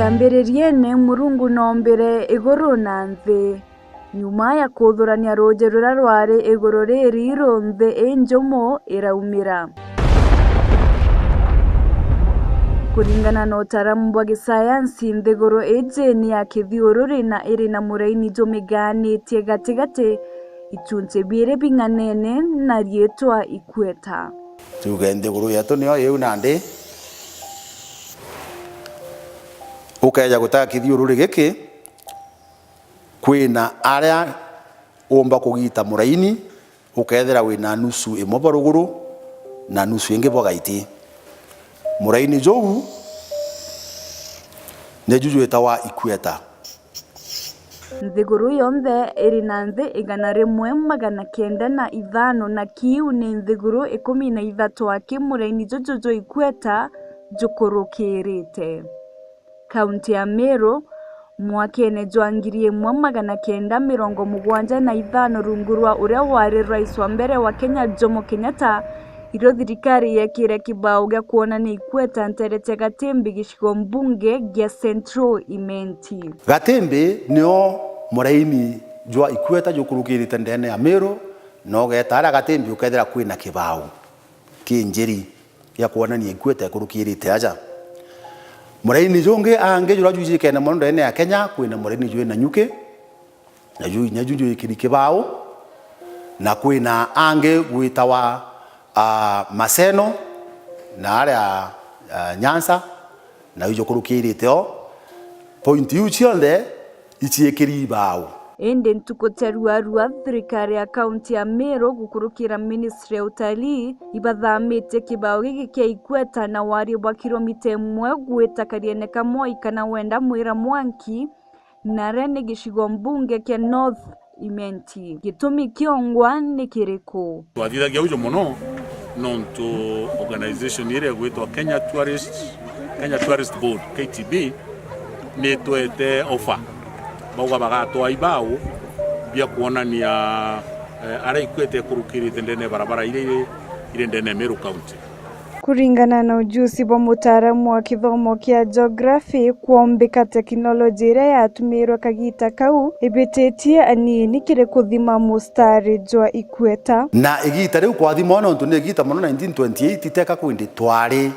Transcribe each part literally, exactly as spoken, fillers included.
Ambiririene Murungu noombire iguru na nthi. Nyuma ya kuthurania ruuji ruria rwari iguru riri, nthi injumu iraumira. Kuringana na utaaramu bwa gisayansi, nthiguru iji ni ya kithiururi na iri na muraini jumigaanitie gatigati, ichunchi biiri bing'anene na riitwa ikweta. Tuge nthiguru yetu niyo iu nandi. Ukeeja gutega kithiururi giki, kwina aria uumba kugita muraini, ukeethira wina nusu imwe bwa ruguru na nusu ingi bwa gaiti. Muraini juu niju jwitawa ikweta. Nthiguru yonthe iri na nthi igana rimwe magana kenda na ithano, na kiu ni nthiguru ikumi na ithatu aki muraini juju jwa ikweta jukurukirite. Kaunti ya Meru, mwakene jwa ngiri imwe magana kenda mirongo mugwanja na ithano, rungu rwa uria wari rais wa mbere wa Kenya, Jomo Kenyatta, irio thirikari yeekire kibao gia kwonania ikweta nteere cia Gatimbi, gicigo mbunge gia Central Imenti. Gatimbi nio muraini jwa ikweta jukurukirite ndeene ya Meru, na ugeeta aria Gatimbi ukeethira kwina kibao kinjiri gia kwonania ikweta ikurukirite aja. Muraini jungi angi juria jwijikene mono ndeene ya Kenya, kwina muraini jwi Nanyuki, na ju inya ju jwikiri kibao, na kwina angi gwitawa, ah, Maseno, na aria, ah, Nyanza, na ijo kurukirite o. Point iu cionthe iciikiri ibao. Indi ntuku cia ruarua, thirikari ya kaunti ya Meru gukurukira ministry ya utalii ibathamitie kibao giki kia ikweta na warie bwa kilomita imwe gwita Kariene ka Moi kana wenda Mwira Mwanki, na aria ni gicigo mbunge kia North Imenti. Gitumi kiongwa ni kiriku? Twathithagia uju mono nontu organization iria igwitwa Kenya Tourist, Kenya Tourist Board, K T B, ni itwete offer. Bauga bagatwaa ibao bia kwonania, eh, aria ikweta ikurukirite ndeene ya barabara iria iri, iri ndeene ya Meru County. Kuringana na ujuzi bwa mutaaramu wa kithomo kia geography, kwombika teknoloji iria yatumirwe kagiita kau ibititie aniini kiri kuthima mustari jwa ikweta. Na igiita riu kwathimwa nontu ni igiita mono nineteen twenty-eight, iteka kwindi twari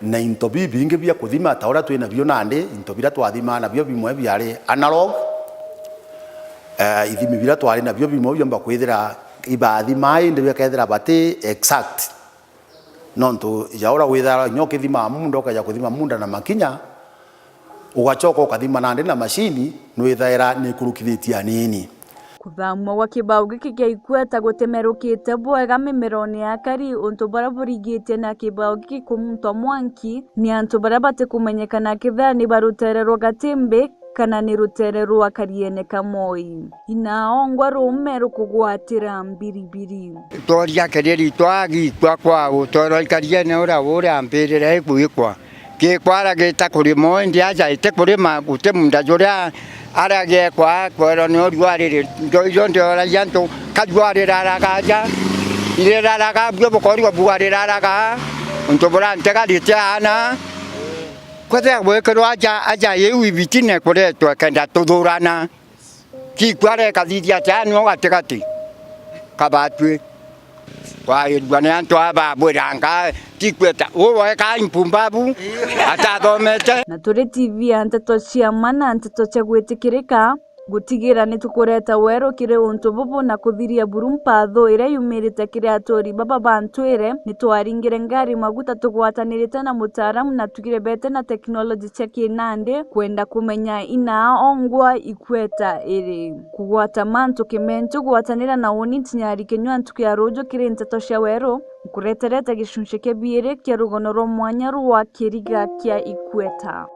na into bibingi bia kuthima ta uria twi nabio nandi. Into biria twathimaa nabio bimwe biari analog. Eh, ithimi biria twari nabio bimwe biomba kwithira ibathimaa indi bikethira bati exact. Nontu ja uria withaira inya ukithima munda, ukeja kuthima munda na makinya, ugacoka ukathima nandi na macini, nwithaira nikurukithitie aniini. Kuthamua gwa kibao giki kia ikweta gutemerukite bwega mimerone ya akari, untu buria burigitie na kibao giki kumuntwa mwanki ni antu baria batikumenyekana kethira ni ba rutere rwa Gatimbi kana ni rutere rwa Kariene ka Moi. Inaongwa ruume rukugwatira mbiribiri. Tworia kiriri twagikwa kwa gutwarwa ikariene uria uria mbirire igwikwa. Gikwara gita kurima indi aja iti kurima, guti munda juria aria giekwa kwerwa ni urua riri. Njo ijo ndioragia antu, ka jua riraraga aja, iriraraga buo bukorua bua riraraga, untu buria ntegarite aana. Kwethira gwikirwa aja, aja iu ibitine kuretwe kenda tuthurana. Kikwara ikathithia atia nio gatigati kabatwi. Kwairua ni antu aba babwiranga, tikweta, uu weka impumbavu, atathomete. Na turi T V ya nteto cia ma na nteto cia gwitikirika, gutigira ni tukureta weru kiri untu bubu na kuthiria buru mpatho iria yumirite kiri aturi baba ba ntwire, ni twaringire ngari maguta tugwatanirite na mutaaramu na tugire bete na teknoloji cia kinandi kwenda kumenya inaa ongwa ikweta iri. Kugwata mantu kimentu gwatanira na uni ntinyari kinyua ntuku ya ruuju kiri nteto cia weru, nkureterete gicunci kia biiri kia rugono rwa mwanya rwa kiriga kia ikweta.